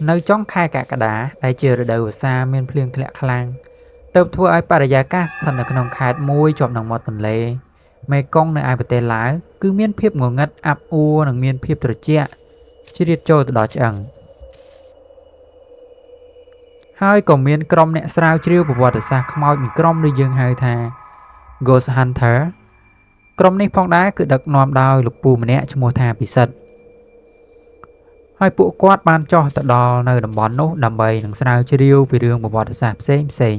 នៅចុងខែកក្កដាដែលជារដូវវស្សាមានភ្លៀងធ្លាក់ខ្លាំងទើបធ្វើឲ្យបរិយាកាសស្ថិតនៅក្នុងខេត្តមួយជាប់នឹងមាត់ទន្លេមេគង្គនៅឯប្រទេសឡាវគឺមានភាពងងឹតអាប់អួរនិងមានភាពត្រជាក់ជ្រៀតចូលទៅដល់ឆ្អឹងហើយក៏មានក្រុមអ្នកស្រាវជ្រាវប្រវត្តិសាស្ត្រខ្មោចមួយក្រុមឬយើងហៅថា Ghost Hunter ក្រុមនេះផងដែរគឺដឹកនាំដោយលោកពូម្នាក់ឈ្មោះថាពិសិដ្ឋហើយពួកគាត់បានចុះទៅដល់នៅតំបន់នោះដើម្បីនឹងស្រាវជ្រាវពីរឿងប្រវត្តិសាស្ត្រផ្សេងផ្សេង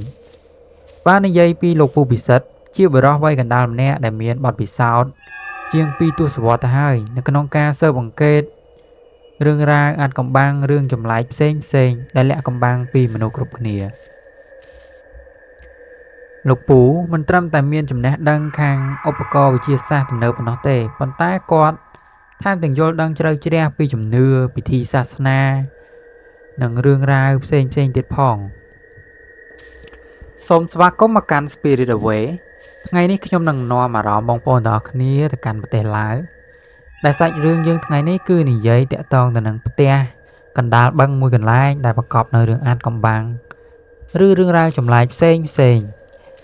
បាននិយាយពីលោកពូពិសិដ្ឋជាបុរសវ័យកណ្ដាលម្នាក់ដែលមានបទពិសោធន៍ជាង2ទសវត្សរ៍ទៅហើយនៅក្នុងការស៊ើបអង្កេតរឿងរ៉ាវអាថ៌កំបាំងរឿងចម្លែកផ្សេងផ្សេងដែលលាក់កំបាំងពីមនុស្សគ្រប់គ្នាលោកពូមិនត្រឹមតែមានចំណេះដឹងខាងឧបករណ៍វិទ្យាសាស្ត្រទំនើបប៉ុណ្ណោះទេប៉ុន្តែគាត់ថែមទាំងយល់ដឹងជ្រៅជ្រះពីជំនឿពិធីសាសនានិងរឿងរ៉ាវផ្សេងផ្សេងទៀតផងសូមស្វាគមន៍មកកាន់ Spirit Away ថ្ងៃនេះខ្ញុំនឹងនាំអារម្មណ៍បងប្អូនទាំងអស់គ្នាទៅកាន់ប្រទេសឡាវដែលសាច់រឿងយើងថ្ងៃនេះគឺនិយាយតាក់ទងទៅនឹងផ្ទះកណ្ដាលបឹងមួយកន្លែងដែលប្រកបនៅរឿងអាថ៌កំបាំងឬរឿងរ៉ាវចម្លែកផ្សេងផ្សេង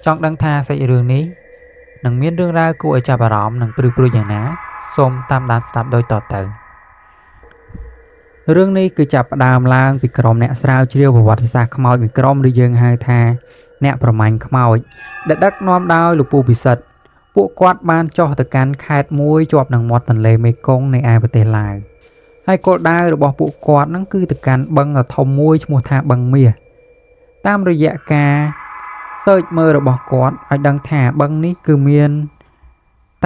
ចង់ដឹងថាសាច់រឿងនេះនឹងមានរឿងរ៉ាវគួរឲ្យចាប់អារម្មណ៍និងព្រឺព្រួចយ៉ាងណាសូមតាមដានស្ដាប់ដូចតទៅរឿងនេះគឺចាប់ផ្ដើមឡើងពីក្រុមអ្នកស្រាវជ្រាវប្រវត្តិសាស្ត្រខ្មោចមួយក្រុមឬយើងហៅថាអ្នកប្រមាញ់ខ្មោចដែលដឹកនាំដោយលោកពូពិសិដ្ឋពួកគាត់បានចុះទៅកាន់ខេត្តមួយជាប់នឹងមាត់ទន្លេមេគង្គនៃឯប្រទេសឡាវហើយគោលដៅរបស់ពួកគាត់នឹងគឺទៅកាន់បឹងដ៏ធំមួយឈ្មោះថាបឹងមាសតាមរយៈការ search មើលរបស់គាត់ឲ្យដឹងថាបឹងនេះគឺមាន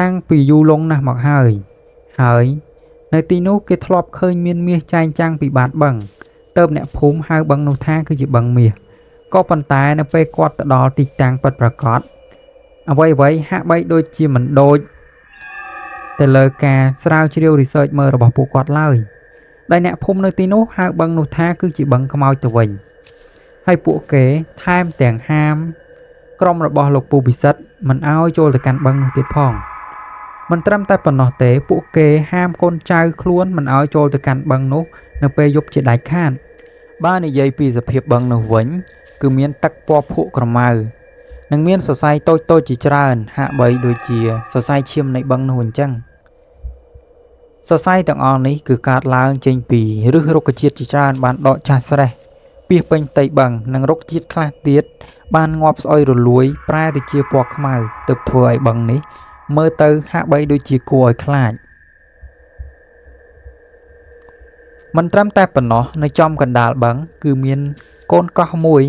តាំងពីយូរលង់ណាស់មកហើយហើយនៅទីនោះគេធ្លាប់ឃើញមានមាសចែងចាំងពីបាតបឹងទើបអ្នកភូមិហៅបឹងនោះថាគឺជាបឹងមាសក៏ប៉ុន្តែនៅពេលគាត់ទៅដល់ទីតាំងពិតប្រាកដអ្វីៗហាក់បីដូចជាមិនដូចទៅលើការស្រាវជ្រាវ research មើលរបស់ពួកគាត់ឡើយដែលអ្នកភូមិនៅទីនោះហៅបឹងនោះថាគឺជាបឹងខ្មោចទៅវិញហើយពួកគេថែមទាំងហាមក្រុមរបស់លោកពូពិសិដ្ឋមិនឲ្យចូលទៅកាន់បឹងនោះទៀតផងមិនត្រឹមតែប៉ុណ្ណោះទេពួកគេហាមកូនចៅខ្លួនមិនឲ្យចូលទៅកាន់បឹងនោះនៅពេលយប់ជាដាច់ខាតបើនិយាយពីសភាពបឹងនោះវិញគឺមានទឹកពណ៌ភក់ក្រមៅនិងមានសរសៃតូចៗជាច្រើនហាក់បីដូចជាសរសៃឈាមនៃបឹងនោះអញ្ចឹងសរសៃទាំងអស់នេះគឺកើតឡើងចេញពីឫសរុក្ខជាតិជាច្រើនបានដកចាស់ស្រេះពាសពេញផ្ទៃបឹងនិងរុក្ខជាតិខ្លះទៀតបានងាប់ស្អុយរលួយប្រែទៅជាពណ៌ខ្មៅទើបធ្វើឲ្យបឹងនេះមើលទៅហាក់បីដូចជាគួរឲ្យខ្លាចមិនត្រឹមតែប៉ុណ្ណោះនៅចំកណ្ដាលបឹងគឺមានកូនកោះមួយ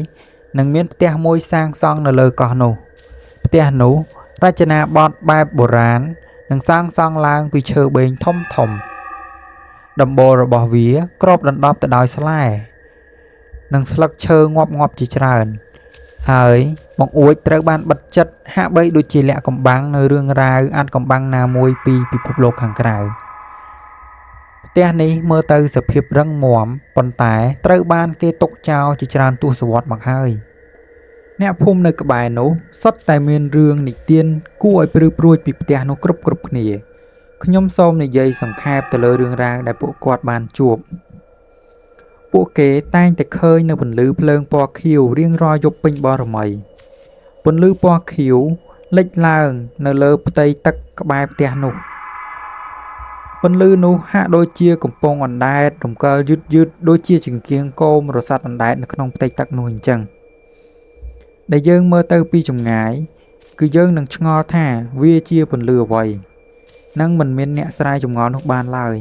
និងមានផ្ទះមួយសាងសង់នៅលើកោះនោះផ្ទះនោះរចនាបថបែបបុរាណនិងសាងសង់ឡើងពីឈើបេងធំធំដំបូលរបស់វាគ្របដណ្ដប់ទៅដោយស្លែនិងស្លឹកឈើងាប់ៗជាច្រើនហើយបង្អួចត្រូវបានបិទជិតហាក់បីដូចជាលាក់កំបាំងនៅរឿងរ៉ាវអាថ៌កំបាំងណាមួយពីពិភពលោកខាងក្រៅផ្ទះនេះមើលទៅសភាពរឹងមាំប៉ុន្តែត្រូវបានគេទុកចោលជាច្រើនទសវត្សរ៍មកហើយអ្នកភូមិនៅក្បែរនោះសុទ្ធតែមានរឿងនិទានគួរឲ្យព្រឺព្រួចពីផ្ទះនោះគ្រប់គ្នាខ្ញុំសូមនិយាយសង្ខេបទៅលើរឿងរ៉ាវដែលពួកគាត់បានជួបពួកគេតែងតែឃើញនៅពន្លឺភ្លើងពណ៌ខៀវរៀងរាល់យប់ពេញបរមីពន្លឺពណ៌ខៀវលេចឡើងនៅលើផ្ទៃទឹកក្បែរផ្ទះនោះពន្លឺនោះហាក់ដូចជាកំពុងអណ្ដែតរំកិលយឺតៗដូចជាចង្គៀងគោមរសាត់អណ្ដែតនៅក្នុងផ្ទៃទឹកនោះអញ្ចឹងដែលយើងមើលទៅពីចម្ងាយគឺយើងនឹងឆ្ងល់ថាវាជាពន្លឺអ្វីនិងមិនមានអ្នកស្រាយចម្ងល់នោះបានឡើយ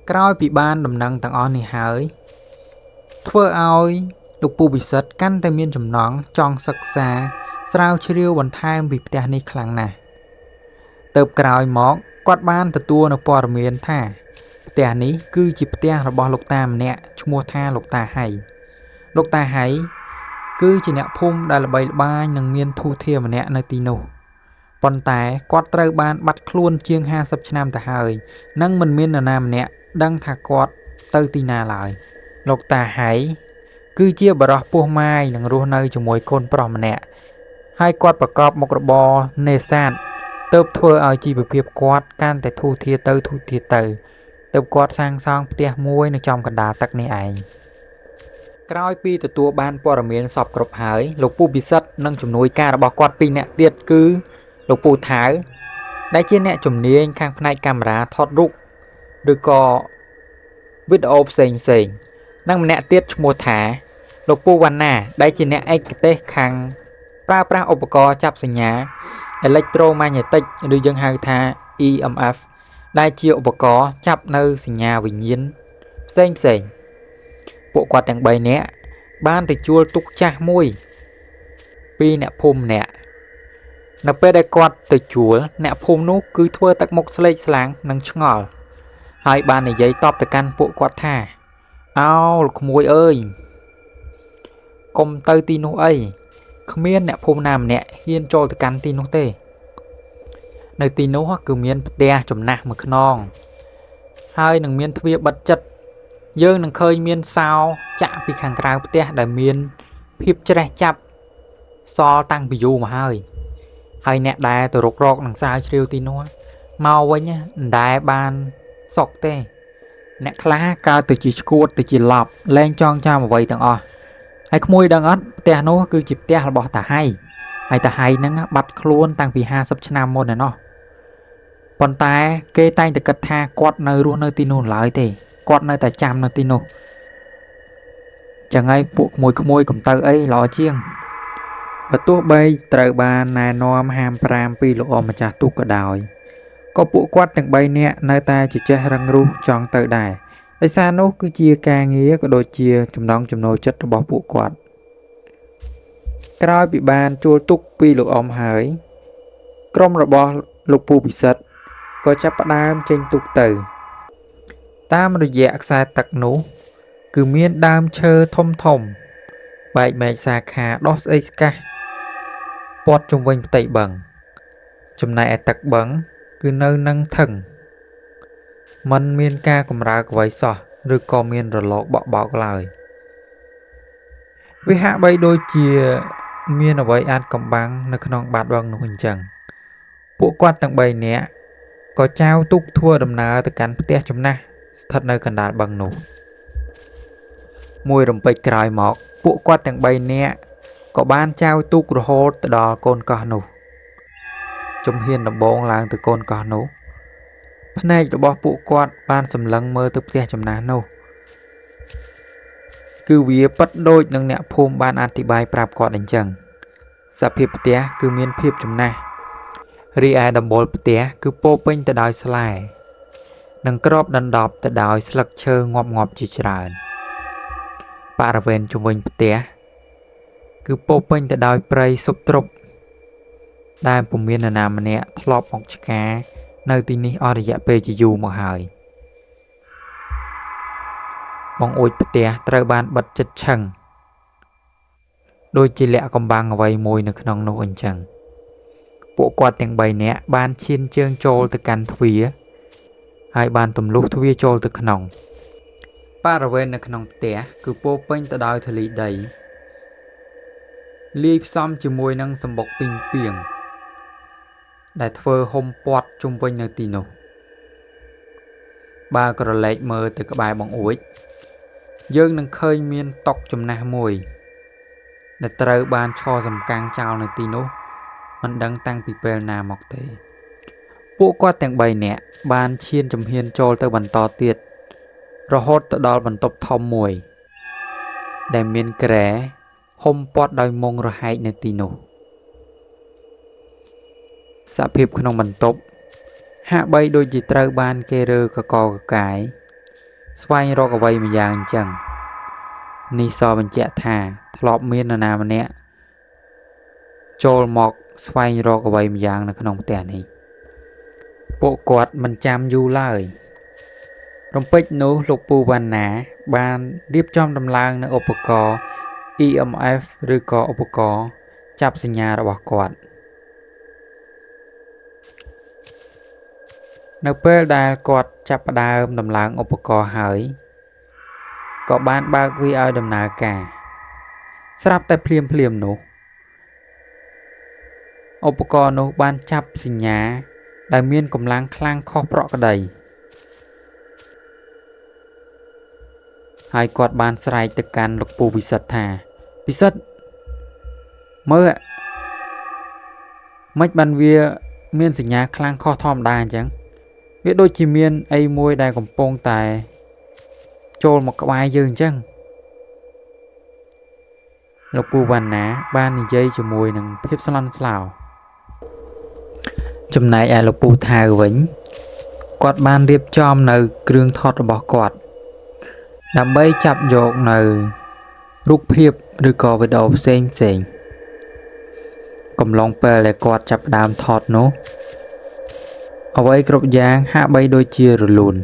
ក្រោយពីបានដំណឹងទាំងអស់នេះហើយធ្វើឲ្យលោកពូពិសិដ្ឋកាន់តែមានចំណងចង់សិក្សាស្រាវជ្រាវបន្ថែមពីផ្ទះនេះខ្លាំងណាស់ទើបក្រោយមកគាត់បានទទួលនូវព័ត៌មានថាផ្ទះនេះគឺជាផ្ទះរបស់លោកតាម្នាក់ឈ្មោះថាលោកតាហៃលោកតាហៃគឺជាអ្នកភូមិដែលល្បីល្បាញនិងមានធូធាម្នាក់នៅទីនោះប៉ុន្តែគាត់ត្រូវបានបាត់ខ្លួនជាង50ឆ្នាំទៅហើយនិងមិនមាននរណាម្នាក់ដឹងថាគាត់ទៅទីណាឡើយលោកតាហៃគឺជាបុរសពោះម៉ាយនិងរស់នៅជាមួយកូនប្រុសម្នាក់ហើយគាត់ប្រកបមុខរបរនេសាទទើបធ្វើឲ្យជីវភាពគាត់កាន់តែធូរធារទៅ ទើបគាត់សាងសង់ផ្ទះមួយនៅចំកណ្ដាលទឹកនេះឯងក្រោយពីទទួលបានព័ត៌មានសពគ្រប់ហើយលោកពូពិសិដ្ឋនិងជំនួយការរបស់គាត់ពីរនាក់ទៀតគឺលោកពូថៅដែលជាអ្នកជំនាញខាងផ្នែកកាមេរ៉ាថតរូបឬក៏វីដេអូផ្សេងផ្សេងនិងម្នាក់ទៀតឈ្មោះថាលោកពូវណ្ណាដែលជាអ្នកឯកទេសខាងប្រើប្រាស់ឧបករណ៍ចាប់សញ្ញាអេឡិចត្រូម៉ាញេទិកឬយើងហៅថា EMF ដែលជាឧបករណ៍ចាប់នៅសញ្ញាវិញ្ញាណផ្សេងផ្សេងពួកគាត់ទាំង3នាក់បានទៅជួលទូកចាស់មួយពីអ្នកភូមិម្នាក់នៅពេលដែលគាត់ទៅជួលអ្នកភូមិនោះគឺធ្វើទឹកមុខស្លេកស្លាំងនិងឆ្ងល់ហើយបាននិយាយតបទៅកាន់ពួកគាត់ថាអោលោកក្មួយអើយកុំទៅទីនោះអីគ្មានអ្នកភូមិណាម្នាក់ហ៊ានចូលទៅកាន់ទីនោះទេនៅទីនោះគឺមានផ្ទះចំណាស់មួយខ្នងហើយនឹងមានទ្វារបិទចិត្តយើងនឹងឃើញមានសោចាក់ពីខាងក្រៅផ្ទះដែលមានភាពច្រេះចាប់សល់តាំងពីយូរមកហើយហើយអ្នកដែលទៅរកនឹងសាវជ្រាវទីនោះមកវិញមិនដែលបានសុកទេអ្នកខ្លះកើតទៅជាឈួតទៅជាឡប់លែងចងចាំអ្វីទាំងអស់ហើយក្មួយដឹងអត់ផ្ទះនោះគឺជាផ្ទះរបស់តាហៃហើយតាហៃហ្នឹងបាត់ខ្លួនតាំងពី50ឆ្នាំមុនឯណោះប៉ុន្តែគេតែងតែគិតថាគាត់នៅរស់នៅទីនោះឡើយទេគាត់នៅតែចាំនៅទីនោះចឹងហើយពួកក្មួយៗកុំទៅអីល្អជាងបើទោះបីត្រូវបានណែនាំហាមប្រាមពីលោកអម្ចាស់ទូកក៏ដោយក៏ពួកគាត់ទាំង3នាក់នៅតែជជែករឹងរូសចង់ទៅដែរដោយសារនោះគឺជាការងារក៏ដូចជាចំណង់ចំណូលចិត្តរបស់ពួកគាត់ក្រោយពីបានជួលទូកពីលោកអមហើយក្រុមរបស់លោកពូពិសិដ្ឋក៏ចាប់ផ្ដើមចេញទូកទៅតាមរយៈខ្សែទឹកនោះគឺមានដើមឈើធំធំបែកមែកសាខាដុះស្អេកស្កះព័ទ្ធជុំវិញផ្ទៃបឹងចំណែកឯទឹកបឹងគឺនៅនឹងថឹងមិនមានការកម្រើកអ្វីសោះឬក៏មានរលកបក់បោកឡើយវាហាក់បីដូចជាមានអ្វីអាចកំបាំងនៅក្នុងបាតបឹងនោះអញ្ចឹងពួកគាត់ទាំង3នាក់ក៏ចែវទូកធ្វើដំណើរទៅកាន់ផ្ទះចំណាស់ស្ថិតនៅកណ្ដាលបឹងនោះមួយរំពេចក្រោយមកពួកគាត់ទាំង3នាក់ក៏បានចែវទូករហូតទៅដល់កូនកោះនោះជំហានដំបូងឡើងទៅកូនកោះនោះភ្នែករបស់ពួកគាត់បានសម្លឹងមើលទៅផ្ទះចំណាស់នោះគឺវាពិតដូចនឹងអ្នកភូមិបានអធិប្បាយប្រាប់គាត់អញ្ចឹងសភាពផ្ទះគឺមានភាពចំណាស់រីឯដំបូលផ្ទះគឺពោពេញទៅដោយស្លែនិងក្របដណ្ដប់ទៅដោយស្លឹកឈើងាប់ៗជាច្រើនបរិវេណជុំវិញផ្ទះគឺពោពេញទៅដោយព្រៃស៊ុបទ្រប់ដែលពុំមាននរណាម្នាក់ធ្លាប់មកឆ្កានៅទីនេះអស់រយៈពេលជាយូរមកហើយបង្អួចផ្ទះត្រូវបានបិទជិតឆឹងដូចជាលាក់កំបាំងអ្វីមួយនៅក្នុងនោះអញ្ចឹងពួកគាត់ទាំង3នាក់បានឈានជើងចូលទៅកាន់ទ្វារហើយបានទម្លុះទ្វារចូលទៅក្នុងបរិវេណនៅក្នុងផ្ទះគឺពោពេញទៅដោយធូលីដីលាយផ្សំជាមួយនឹងសម្បុកពីងពាងដែលធ្វើហុំព័ទ្ធជុំវិញនៅទីនោះបើក្រឡេកមើលទៅក្បែរបង្អួចយើងនឹងឃើញមានតុចំណាស់មួយដែលត្រូវបានឈរសំកាំងចោលនៅទីនោះមិនដឹងតាំងពីពេលណាមកទេពួកគាត់ទាំង3នាក់បានឈានជំហានចូលទៅបន្តទៀតរហូតទៅដល់បន្ទប់ធំមួយដែលមានគ្រែហុំព័ទ្ធដោយមុងរហែកនៅទីនោះសភាពក្នុងបន្ទប់ហាក់បីដូចជាត្រូវបានគេរើកកកកាយស្វែងរកអ្វីម្យ៉ាងអញ្ចឹងនេះសបញ្ជាក់ថាធ្លាប់មាននរណាម្នាក់ចូលមកស្វែងរកអ្វីម្យ៉ាងនៅក្នុងផ្ទះនេះពួកគាត់មិនចាំយូរឡើយរំពេចនោះលោកពូវណ្ណាបានរៀបចំដំឡើងនៅឧបករណ៍ EMF ឬក៏ឧបករណ៍ចាប់សញ្ញារបស់គាត់នៅពេលដែលគាត់ចាប់ផ្ដើមដំឡើងឧបករណ៍ហើយក៏បានបើកវាឲ្យដំណើរការស្រាប់តែភ្លាមៗនោះឧបករណ៍នោះបានចាប់សញ្ញាដែលមានកម្លាំងខ្លាំងខុសប្រក្រតី ហើយគាត់បានស្រែកទៅកាន់លោកពូពិសិដ្ឋថាពិសិដ្ឋមើលមិនបានវាមានសញ្ញាខ្លាំងខុសធម្មតាអញ្ចឹងវាដូចជាមានអីមួយដែលកំពុងតែចូលមកក្បែរយើងអញ្ចឹងលោកពូវណ្ណាបាននិយាយជាមួយនឹងភាពស្លន់ស្លោចំណែកឯលោកពូថៅវិញគាត់បានរៀបចំនៅគ្រឿងថតរបស់គាត់ដើម្បីចាប់យកនៅរូបភាពឬក៏វីដេអូផ្សេងផ្សេងកំឡុងពេលដែលគាត់ចាប់ផ្ដើមថតនោះអ្វីគ្រប់យ៉ាងហាក់បីដូចជារលូន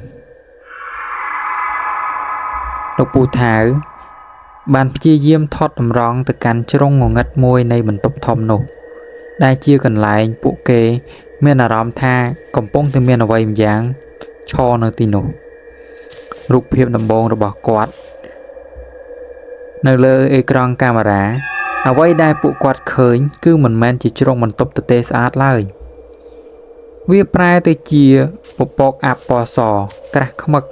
លោកពូថៅបានព្យាយាមថតតម្រង់ទៅកាន់ជ្រុងងងឹតមួយនៃបន្ទប់ធំនោះដែលជាកន្លែងពួកគេមានអារម្មណ៍ថាកំពុងតែមានអ្វីម្យ៉ាងឈរនៅទីនោះរូបភាពដំបូងរបស់គាត់នៅលើអេក្រង់កាមេរ៉ាអ្វីដែលពួកគាត់ឃើញគឺមិនមែនជាជ្រុងបន្ទប់ទទេស្អាតឡើយវាប្រែទៅជាពពកអាប់ពណ៌សក្រាស់ខ្មឹក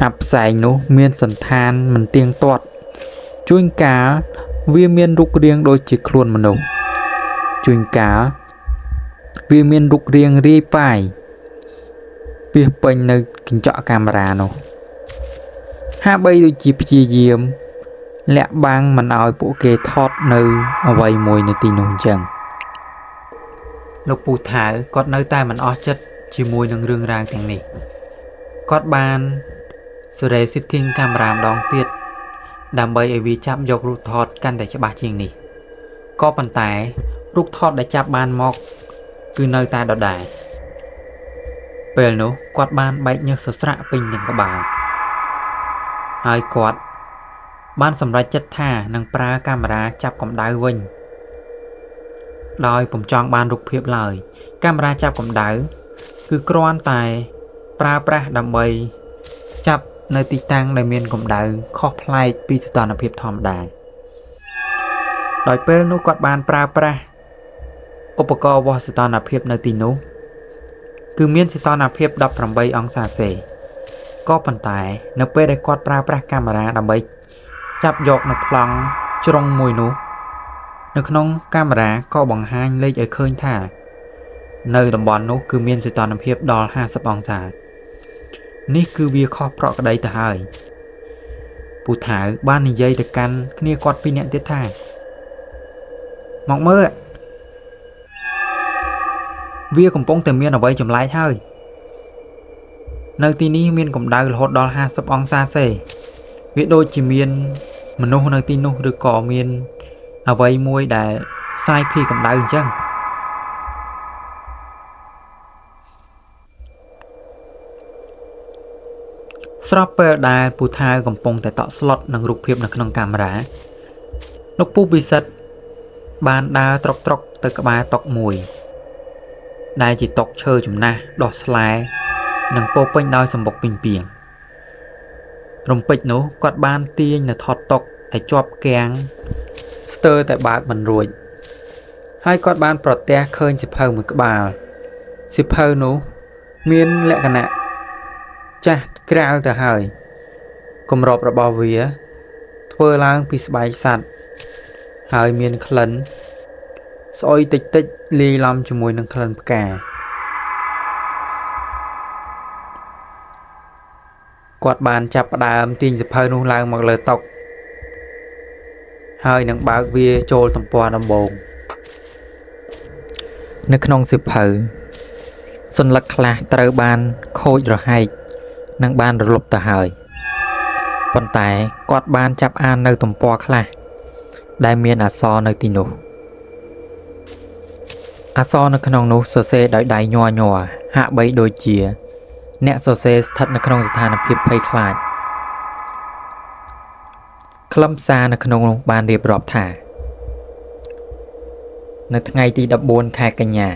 អាប់ផ្សែងនោះមានសន្តានមិនទៀងទាត់ជួនកាលវាមានរូបរាងដូចជាខ្លួនមនុស្សជួនកាលវាមានរូបរាងរាយប៉ាយពាសពេញនៅកញ្ចក់កាមេរ៉ានោះហាក់បីដូចជាព្យាយាមលាក់បាំងមិនឲ្យពួកគេថតនៅអ្វីមួយនៅទីនោះអញ្ចឹងលោកពូថៅគាត់នៅតែមិនអស់ចិត្តជាមួយនឹងរឿងរ៉ាវទាំងនេះគាត់បានសេរី setting កាមេរ៉ាម្ដងទៀតដើម្បីឲ្យវាចាប់យករូបថតកាន់តែច្បាស់ជាងនេះក៏ប៉ុន្តែរូបថតដែលចាប់បានមកគឺនៅតែដដែលពេលនោះគាត់បានបែកញើសសស្រាក់ពេញទាំងក្បាលហើយគាត់បានសម្រេចចិត្តថានឹងប្រើកាមេរ៉ាចាប់កម្ដៅវិញដោយពុំចង់បានរូបភាពឡើយកាមេរ៉ាចាប់កម្ដៅគឺគ្រាន់តែប្រើប្រាស់ដើម្បីចាប់នៅទីតាំងដែលមានកម្ដៅខុសប្លែកពីសីតុណ្ហភាពធម្មតាដោយពេលនោះគាត់បានប្រើប្រាស់ឧបករណ៍វាស់សីតុណ្ហភាពនៅទីនោះគឺមានសីតុណ្ហភាព18អង្សាសេក៏ប៉ុន្តែនៅពេលដែលគាត់ប្រើប្រាស់កាមេរ៉ាដើម្បីចាប់យកនៅប្លង់ជ្រុងមួយនោះនៅក្នុងកាមេរ៉ាក៏បង្ហាញលេខឲ្យឃើញថានៅតំបន់នោះគឺមានសីតុណ្ហភាពដល់50អង្សានេះគឺវាខុសប្រក្រតីទៅហើយពូថៅបាននិយាយទៅកាន់គ្នាគាត់ពីរនាក់ទៀតថាមកមើលវាកំពុងតែមានអ្វីចម្លែកហើយនៅទីនេះមានកម្ដៅរហូតដល់50អង្សាសេវាដូចជាមានមនុស្សនៅទីនោះឬក៏មានអ្វីមួយដែលសាយភាយកម្ដៅអញ្ចឹងស្របពេលដែលពូថៅកំពុងតែតក់ស្លុតនឹងរូបភាពនៅក្នុងកាមេរ៉ាលោកពូពិសិដ្ឋបានដើរត្រុកត្រុកទៅក្បែរតុមួយដែលជាតុឈើចំណាស់ដោះស្លែនិងពោពេញដោយសម្បុកពីងពាងរំពេចនោះគាត់បានទាញនៅថតតុដែលជាប់គាំងស្ទើរតែបើកមិនរួចហើយគាត់បានប្រទះឃើញសៀវភៅមួយក្បាលសៀវភៅនោះមានលក្ខណៈចាស់ក្រាលទៅហើយគម្របរបស់វាធ្វើឡើងពីស្បែកសត្វហើយមានក្លិនស្អុយតិចតិចលាយឡំជាមួយនឹងក្លិនផ្កាគាត់បានចាប់ផ្ដើមទាញសៀវភៅនោះឡើងមកលើតុហើយនឹងបើកវាចូលទំព័រដំបូងនៅក្នុងសៀវភៅសន្លឹកខ្លះត្រូវបានខូចរហែកនិងបានរលុបទៅហើយប៉ុន្តែគាត់បានចាប់អាននៅទំព័រខ្លះដែលមានអក្សរនៅទីនោះអក្សរនៅក្នុងនោះសរសេរដោយដៃញ័រញ័រហាក់បីដូចជាអ្នកសរសេរស្ថិតនៅក្នុងស្ថានភាពភ័យខ្លាចខ្លឹមសារនៅក្នុងនោះបានរៀបរាប់ថានៅថ្ងៃទី14ខែកញ្ញា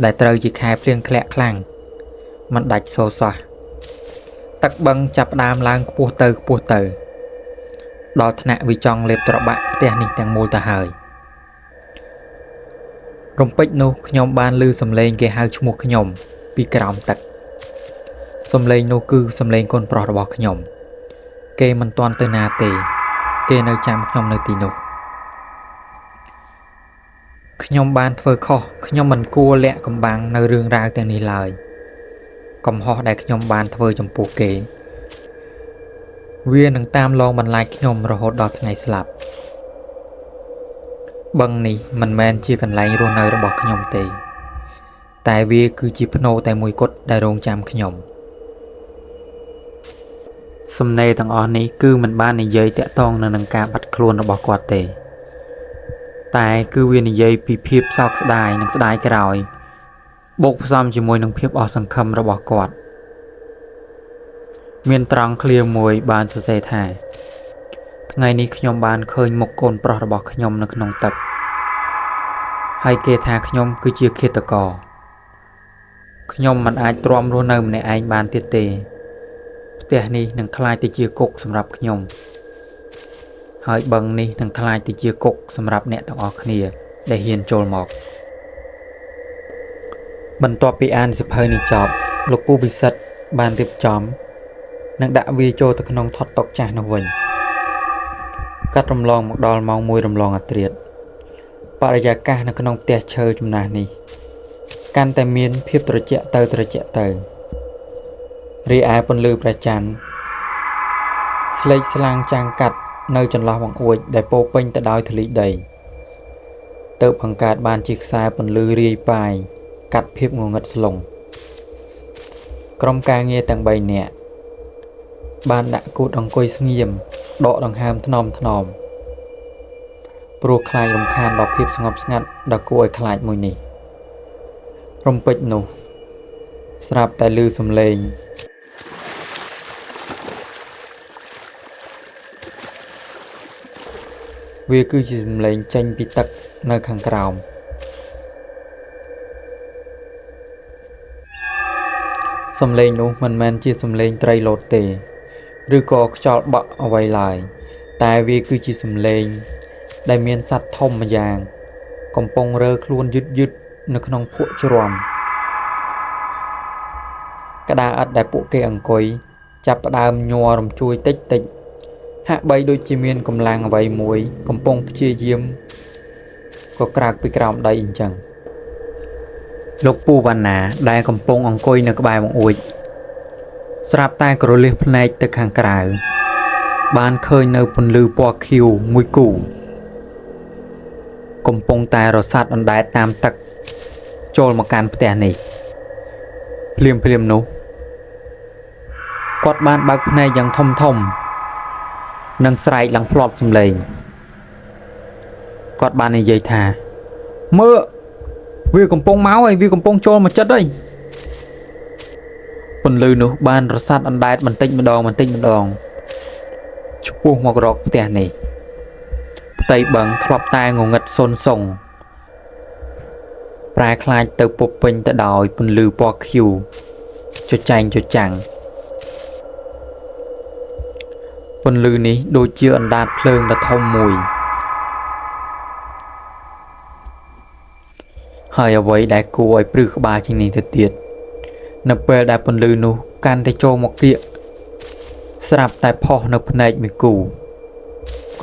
ដែលត្រូវជាខែភ្លៀងធ្លាក់ខ្លាំងមិនដាច់សូរសោះទឹកបឹងចាប់ផ្ដើមឡើងខ្ពស់ទៅខ្ពស់ទៅដល់ថ្នាក់វាចង់លេបត្របាក់ផ្ទះនេះទាំងមូលទៅហើយរំពេចនោះខ្ញុំបានឮសំឡេងគេហៅឈ្មោះខ្ញុំពីក្រោមទឹក សំឡេងនោះគឺសំឡេងកូនប្រុសរបស់ខ្ញុំគេមិនទាន់ទៅណាទេគេនៅចាំខ្ញុំនៅទីនោះខ្ញុំបានធ្វើខុសខ្ញុំមិនគួរលាក់កំបាំងនៅរឿងរ៉ាវទាំងនេះឡើយកំហុសដែលខ្ញុំបានធ្វើចំពោះគេវានឹងតាមលងបន្លាចខ្ញុំរហូតដល់ថ្ងៃស្លាប់បឹងនេះមិនមែនជាកន្លែងរស់នៅរបស់ខ្ញុំទេតែវាគឺជាភ្នូតែមួយគត់ដែលរងចាំខ្ញុំសំណេរទាំងអស់នេះគឺមិនបាននិយាយតាក់ទងនៅនឹងការបាត់ខ្លួនរបស់គាត់ទេតែគឺវានិយាយពីភាពសោកស្ដាយនិងស្ដាយក្រោយបូកផ្សំជាមួយនឹងភាពអស់សង្ឃឹមរបស់គាត់មានត្រង់ឃ្លាមួយបានសរសេរថាថ្ងៃនេះខ្ញុំបានឃើញមុខកូនប្រុសរបស់ខ្ញុំនៅក្នុងទឹកហើយគេថាខ្ញុំគឺជាឃាតករខ្ញុំមិនអាចទ្រាំរស់នៅម្នាក់ឯងបានទៀតទេផ្ទះនេះនឹងក្លាយទៅជាគុកសម្រាប់ខ្ញុំហើយបឹងនេះនឹងក្លាយទៅជាគុកសម្រាប់អ្នកទាំងអស់គ្នាដែលហ៊ានចូលមកបន្ទាប់ពីអានសៀវភៅនេះចប់លោកពូពិសិដ្ឋបានរៀបចំនិងដាក់វាចូលទៅក្នុងថតតុចាស់នោះវិញកាត់រំលងមកដល់ម៉ោង1រំលងអាធ្រាត្របរិយាកាសនៅក្នុងផ្ទះឈើចំណាស់នេះកាន់តែមានភាពត្រជាក់ទៅត្រជាក់ទៅរីឯពន្លឺព្រះច័ន្ទស្លេកស្លាំងចាំងកាត់នៅចន្លោះបង្អួចដែលពោពេញទៅដោយធូលីដីទៅបង្កើតបានជាខ្សែពន្លឺរាយប៉ាយកាត់ភាពងងឹតស្លុងក្រុមការងារទាំង3នាក់បានដាក់គូតអង្គុយស្ងៀមដកដង្ហើមថ្នមថ្នមព្រោះខ្លាចរំខានដល់ភាពស្ងប់ស្ងាត់ដ៏គួរឲ្យខ្លាចមួយនេះរំពេចនោះស្រាប់តែឮសំឡេងវាគឺជាសំឡេងចេញពីទឹកនៅខាងក្រោមសំឡេងនោះមិនមែនជាសំឡេងត្រីលោតទេឬក៏ខ្យល់បក់អ្វីឡើយតែវាគឺជាសំឡេងដែលមានសត្វធំម្យ៉ាងកំពុងរើខ្លួនយឺតៗនៅក្នុងភក់ជ្រាំក្តារឥដ្ឋដែលពួកគេអង្គុយចាប់ផ្ដើមញ័ររំជួយតិចតិចហាក់បីដូចជាមានកម្លាំងអ្វីមួយកំពុងព្យាយាមក៏ក្រើកពីក្រោមដីអញ្ចឹងលោកពូវណ្ណាដែលកំពុងអង្គុយនៅក្បែរបង្អួចស្រាប់តែក្រលៀសភ្នែកទៅខាងក្រៅបានឃើញនៅពន្លឺពណ៌ខៀវមួយគូកំពុងតែរសាត់អណ្ដែតតាមទឹកចូលមកកាន់ផ្ទះនេះភ្លាមភ្លាមនោះគាត់បានបើកភ្នែកយ៉ាងធំធំនិងស្រែកឡើងផ្លាត់សំឡេងគាត់បាននិយាយថាមើលវាកំពុងមកហើយវាកំពុងចូលមកចិត្តហើយពន្លឺនោះបានរសាត់អណ្ដែតបន្តិចម្ដងបន្តិចម្ដងឆ្ពោះមករកផ្ទះនេះផ្ទៃបឹងធ្លាប់តែងងឹតសូន្យសុងប្រែក្លាយទៅពុបពេញទៅដោយពន្លឺពណ៌ខៀវចចែងចចាំងពន្លឺនេះដូចជាអណ្ដាតភ្លើងដ៏ធំមួយហើយអ្វីដែលគួរឲ្យព្រឺក្បាលជាងនេះទៅទៀតនៅពេលដែលពន្លឺនោះកាន់តែចូលមកគៀកស្រាប់តែផុសនៅភ្នែកមួយគូ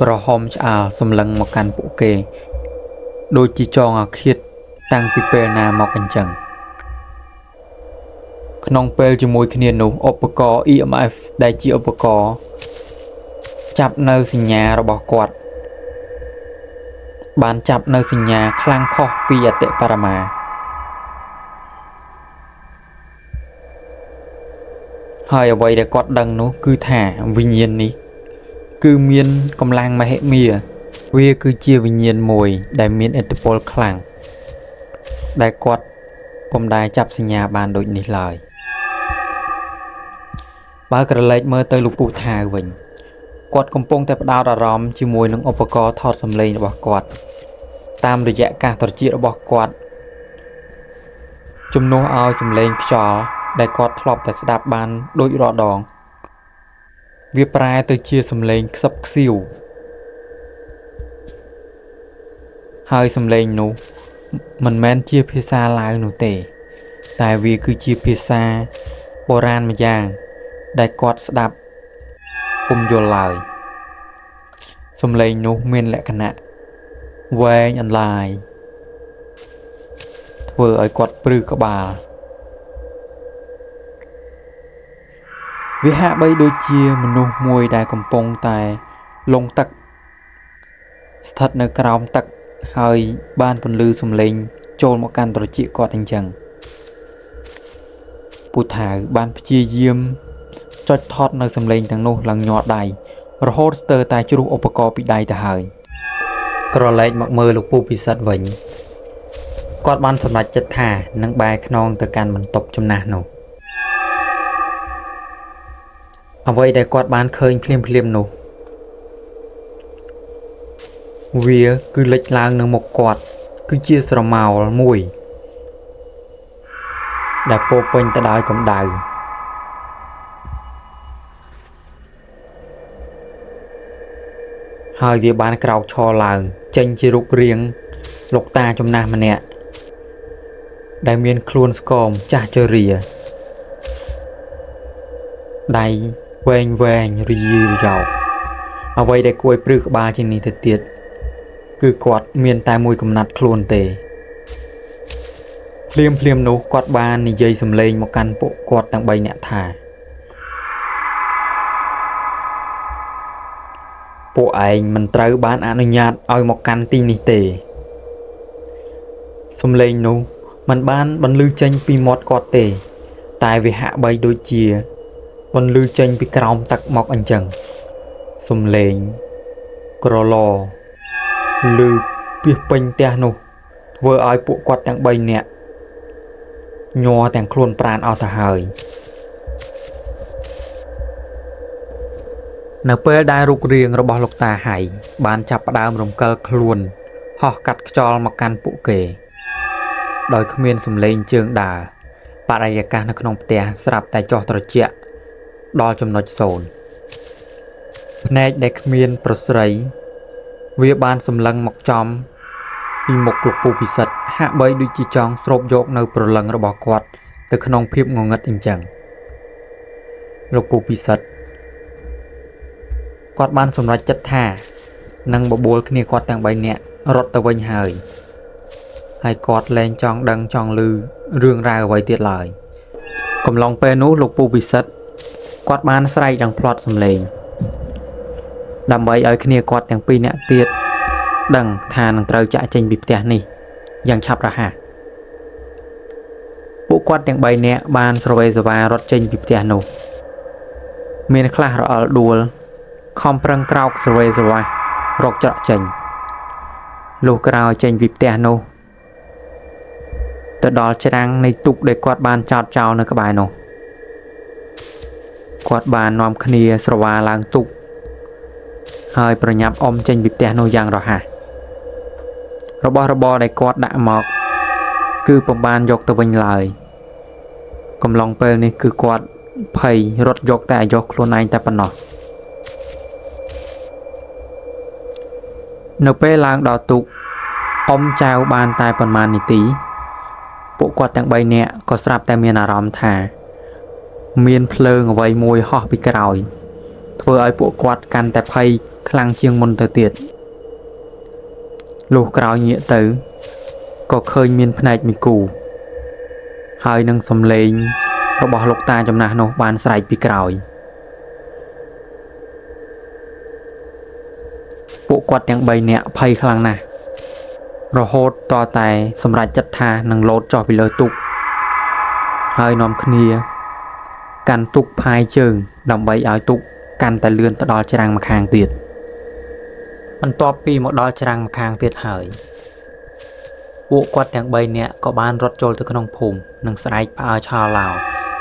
ក្រហមឆ្អាលសម្លឹងមកកាន់ពួកគេដូចជាចងអាឃាតតាំងពីពេលណាមកអញ្ចឹងក្នុងពេលជាមួយគ្នានោះឧបករណ៍ EMF ដែលជាឧបករណ៍ចាប់នៅសញ្ញារបស់គាត់បានចាប់នៅសញ្ញាខ្លាំងខុសពីអតិបរមាហើយអ្វីដែលគាត់ដឹងនោះគឺថាវិញ្ញាណនេះគឺមានកម្លាំងមហិមាវាគឺជាវិញ្ញាណមួយដែលមានឥទ្ធិពលខ្លាំងដែលគាត់ពុំដែលចាប់សញ្ញាបានដូចនេះឡើយបើក្រឡេកមើលទៅលោកពូថៅវិញគាត់កំពុងតែផ្ដោតអារម្មណ៍ជាមួយនឹងឧបករណ៍ថតសំឡេងរបស់គាត់តាមរយៈកាសត្រចៀករបស់គាត់ជំនួសឲ្យសំឡេងខ្យល់ដែលគាត់ធ្លាប់តែស្ដាប់បានដូចរាល់ដងវាប្រែទៅជាសំឡេងខ្សឹបខ្សៀវហើយសំឡេងនោះមិនមែនជាភាសាឡាវនោះទេតែវាគឺជាភាសា បុរាណម្យ៉ាងដែលគាត់ស្ដាប់ពុំយល់ឡើយសំឡេងនោះមានលក្ខណៈវែងអន្លាយធ្វើឲ្យគាត់ព្រឺក្បាលវាហាក់បីដូចជាមនុស្សមួយដែលកំពុងតែលង់ទឹកស្ថិតនៅក្រោមទឹកហើយបានពន្លឺសំឡេងចូលមកកាន់ត្រចៀកគាត់អញ្ចឹងពូថៅបានព្យាយាមចុចថតនៅសំឡេងទាំងនោះឡើងញ័រដៃរហូតស្ទើរតែជ្រុះឧបករណ៍ពីដៃទៅហើយក្រឡេកមកមើលលោកពូពិសិដ្ឋវិញគាត់បានសម្រេចចិត្តថានឹងបែរខ្នងទៅកាន់បន្ទប់ចំណាស់នោះអ្វីដែលគាត់បានឃើញភ្លាមៗនោះវាគឺលេចឡើងនៅមុខគាត់គឺជាស្រមោលមួយដែលពោពេញទៅដោយកម្ដៅហើយវាបានក្រោកឈរឡើងចេញជារូបរាងលោកតាចំណាស់ម្នាក់ដែលមានខ្លួនស្គមចាស់ជរាដៃវែងវែងរយីរយោកអ្វីដែលគួរឲ្យព្រឺក្បាលជាងនេះទៅទៀតគឺគាត់មានតែមួយកំណាត់ខ្លួនទេភ្លាមៗនោះគាត់បាននិយាយសំឡេងមកកាន់ពួកគាត់ទាំង3នាក់ថាពួកឯងមិនត្រូវបានអនុញ្ញាតឲ្យមកកាន់ទីនេះទេសំឡេងនោះមិនបានបន្លឺចេញពីមាត់គាត់ទេតែវាហាក់បីដូចជាបន្លឺចេញពីក្រោមទឹកមកអញ្ចឹងសំឡេងក្រឡឮពាសពេញផ្ទះនោះធ្វើឲ្យពួកគាត់ទាំង3នាក់ញ័រទាំងខ្លួនប្រាណអស់ទៅហើយនៅពេលដែលរូបរាងរបស់លោកតាហៃបានចាប់ផ្ដើមរំកិលខ្លួនហោះកាត់ខ្យល់មកកាន់ពួកគេដោយគ្មានសំឡេងជើងដើរបរិយាកាសនៅក្នុងផ្ទះស្រាប់តែចុះត្រជាក់ដល់ចំណុចសូន្យភ្នែកដែលគ្មានប្រស្រីវាបានសម្លឹងមកចំពីមុខលោកពូពិសិដ្ឋហាក់បីដូចជាចង់ស្រូបយកនៅព្រលឹងរបស់គាត់ទៅក្នុងភាពងងឹតអញ្ចឹងលោកពូពិសិដ្ឋគាត់បានសម្រេចចិត្តថានឹងបបួលគ្នាគាត់ទាំង3នាក់រត់ទៅវិញហើយហើយគាត់លែងចង់ដឹងចង់ឮរឿងរ៉ាវអ្វីទៀតឡើយកំឡុងពេលនោះលោកពូពិសិដ្ឋគាត់បានស្រែកយ៉ាងផ្្លាត់សំឡេងដើម្បីឲ្យគ្នាគាត់ទាំងពីរនាក់ទៀតដឹងថានឹងត្រូវចាក់ចេញពីផ្ទះនេះយ៉ាងឆាប់រហ័សពួកគាត់ទាំង3នាក់បានស្រវេសវ៉ារត់ចេញពីផ្ទះនោះមានខ្លះរអិលដួលខំប្រឹងក្រោកស្រវេសវ៉ារកច្រកចេញលុះក្រោយចេញពីផ្ទះនោះទៅដល់ច្រាំងនៃទូកដែលគាត់បានចោតចោលនៅក្បែរនោះគាត់បាននាំគ្នាស្រវាឡើងទូកហើយប្រញាប់អុំចេញពីផ្ទះនោះយ៉ាងរហ័សរបស់របរដែលគាត់ដាក់មកគឺពុំបានយកទៅវិញឡើយកំឡុងពេលនេះគឺគាត់ភ័យរត់យកតែអាយុខ្លួនឯងតែប៉ុណ្ណោះនៅពេលឡើងដល់ទូកអុំចៅបានតែប៉ុន្មាននាទីពួកគាត់ទាំង3នាក់ក៏ស្រាប់តែមានអារម្មណ៍ថាមានភ្លើងអ្វីមួយហោះពីក្រោយធ្វើឲ្យពួកគាត់កាន់តែភ័យខ្លាំងជាងមុនទៅទៀតលុះក្រោយងាកទៅក៏ឃើញមានភ្នែកមួយគូហើយនឹងសំឡេងរបស់លោកតាចំណាស់នោះបានស្រែកពីក្រោយពួកគាត់ទាំង3នាក់ភ័យខ្លាំងណាស់រហូតតតែសម្រេចចិត្តថានឹងលោតចុះពីលើទូកហើយនាំគ្នាកាន់ទូកផាយជើងដើម្បីឲ្យទូកកាន់តែលឿនទៅដល់ច្រាំងម្ខាងទៀតបន្ទាប់ពីមកដល់ច្រាំងម្ខាងទៀតហើយពួកគាត់ទាំង3នាក់ក៏បានរត់ចូលទៅក្នុងភូមិនិងស្រែកផ្អើលឆោឡោ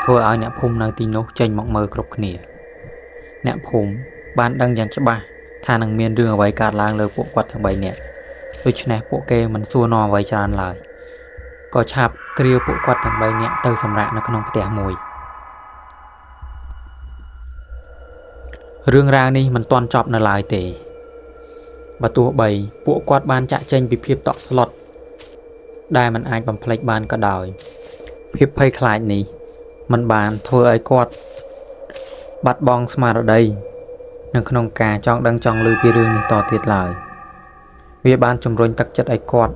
ធ្វើឲ្យអ្នកភូមិនៅទីនោះចេញមកមើលគ្រប់គ្នាអ្នកភូមិបានដឹងយ៉ាងច្បាស់ថានឹងមានរឿងអ្វីកើតឡើងលើពួកគាត់ទាំង3នាក់ដូច្នេះពួកគេមិនសួរនាំអ្វីច្រើនឡើយក៏ឆាប់គ្រាវពួកគាត់ទាំង3នាក់ទៅសម្រាកនៅក្នុងផ្ទះមួយរឿងរ៉ាវនេះមិនទាន់ចប់នៅឡើយទេបើទោះបីពួកគាត់បានចាក់ចេញពីភាពតក់ស្លុតដែលមិនអាចបំភ្លេចបានក៏ដោយភាពភ័យខ្លាចនេះ មិនបានធ្វើឲ្យគាត់បាត់បង់ស្មារតីនៅក្នុងការចង់ដឹងចង់ឮពីរឿងនេះតទៀតឡើយវាបានជំរុញទឹកចិត្តឲ្យគាត់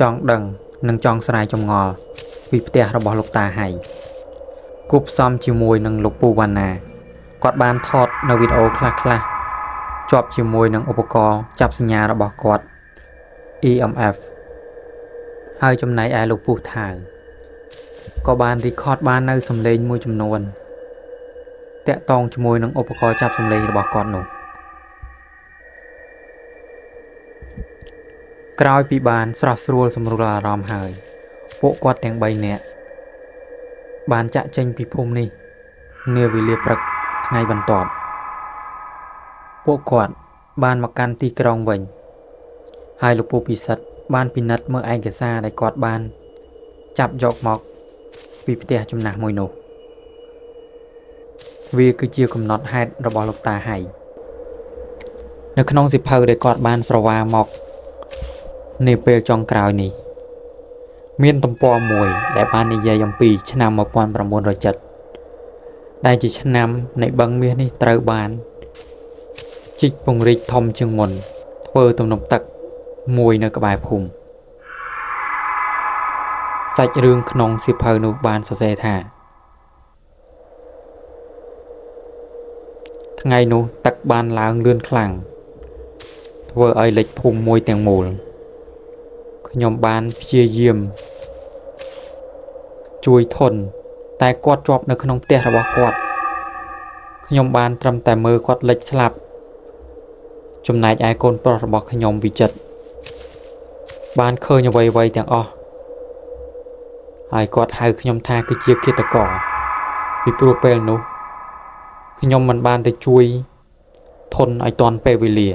ចង់ដឹងនិងចង់ស្រាយចម្ងល់ពីផ្ទះរបស់លោកតាហៃគួបផ្សំជាមួយនឹងលោកពូវណ្ណាគាត់បានថតនៅវីដេអូខ្លះៗជាប់ជាមួយនឹងឧបករណ៍ចាប់សញ្ញារបស់គាត់ EMF ហើយចំណែកឯលោកពូថៅក៏បាន record បាននៅសំឡេងមួយចំនួនតាក់ទងជាមួយនឹងឧបករណ៍ចាប់សំឡេងរបស់គាត់នោះក្រោយពីបានស្រស់ស្រួលសម្រួលអារម្មណ៍ហើយពួកគាត់ទាំង3នាក់បានចាក់ចេញពីភូមិនេះនាវេលាព្រឹកថ្ងៃបន្ទាប់ពួកគាត់បានមកកាន់ទីក្រុងវិញហើយលោកពូពិសិដ្ឋបានពិនិត្យមើលឯកសារដែលគាត់បានចាប់យកមកពីផ្ទះចំណាស់មួយនោះវាគឺជាកំណត់ហេតុរបស់លោកតាហៃនៅក្នុងសៀវភៅដែលគាត់បានស្រវាមកនាពេលចុងក្រោយនេះមានទំព័រមួយដែលបាននិយាយអំពីឆ្នាំ1907ដែលជាឆ្នាំនៃបឹងមាសនេះត្រូវបានជីកពង្រីកធំជាងមុនធ្វើទំនប់ទឹកមួយនៅក្បែរភូមិសាច់រឿងក្នុងសៀវភៅនោះបានសរសេរថាថ្ងៃនោះទឹកបានឡើងលឿនខ្លាំងធ្វើឲ្យលិចភូមិមួយទាំងមូលខ្ញុំបានព្យាយាមជួយធនតែគាត់ជាប់នៅក្នុងផ្ទះរបស់គាត់ខ្ញុំបានត្រឹមតែមើលគាត់លិចស្លាប់ចំណែកឯកូនប្រុសរបស់ខ្ញុំវិចិត្របានឃើញអ្វីៗទាំងអស់ហើយគាត់ហៅខ្ញុំថាគឺជាឃាតករពីព្រោះពេលនោះខ្ញុំមិនបានទៅជួយធនឲ្យទាន់ពេលវេលា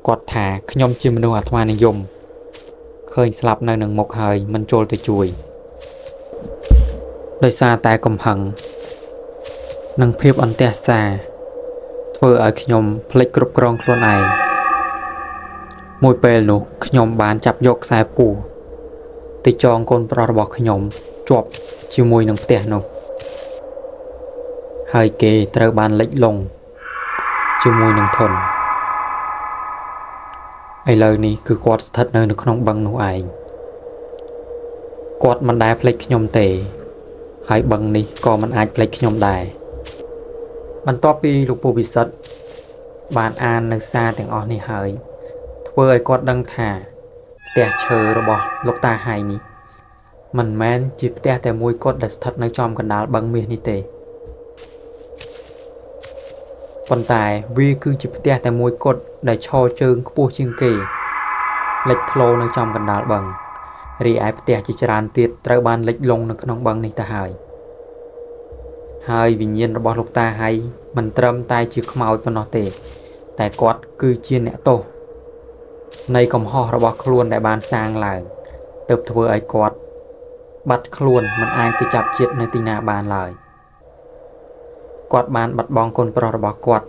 គាត់ថាខ្ញុំជាមនុស្សអាត្មានិយមឃើញស្លាប់នៅនឹងមុខហើយមិនចូលទៅជួយដោយសារតែកំហឹងនិងភាពអន្ទះសារធ្វើឲ្យខ្ញុំភ្លេចគ្រប់គ្រងខ្លួនឯងមួយពេលនោះខ្ញុំបានចាប់យកខ្សែពួរទៅចងកូនប្រុសរបស់ខ្ញុំជាប់ជាមួយនឹងផ្ទះនោះហើយគេត្រូវបានលិចលង់ជាមួយនឹងធនឥឡូវនេះគឺគាត់ស្ថិតនៅក្នុងបឹងនោះឯងគាត់មិនដែលភ្លេចខ្ញុំទេហើយបឹងនេះក៏មិនអាចភ្លេចខ្ញុំដែរបន្ទាប់ពីលោកពូពិសិដ្ឋបានអាននៅសារទាំងអស់នេះហើយធ្វើឲ្យគាត់ដឹងថាផ្ទះឈើរបស់លោកតាហៃនេះមិនមែនជាផ្ទះតែមួយគត់ដែលស្ថិតនៅចំកណ្ដាលបឹងមាសនេះទេប៉ុន្តែវាគឺជាផ្ទះតែមួយគត់ដែលឈរជើងខ្ពស់ជាងគេលេចធ្លោនៅចំកណ្ដាលបឹងរីឯផ្ទះជាច្រើនទៀតត្រូវបានលិចលង់នៅក្នុងបឹងនេះទៅហើយហើយវិញ្ញាណរបស់លោកតាហៃមិនត្រឹមតែជាខ្មោចប៉ុណ្ណោះទេតែគាត់គឺជាអ្នកទោសនៃកំហុសរបស់ខ្លួនដែលបានសាងឡើងទើបធ្វើឲ្យគាត់បាត់ខ្លួនមិនអាចទៅចាប់ជាតិនៅទីណាបានឡើយគាត់បានបាត់បង់កូនប្រុសរបស់គាត់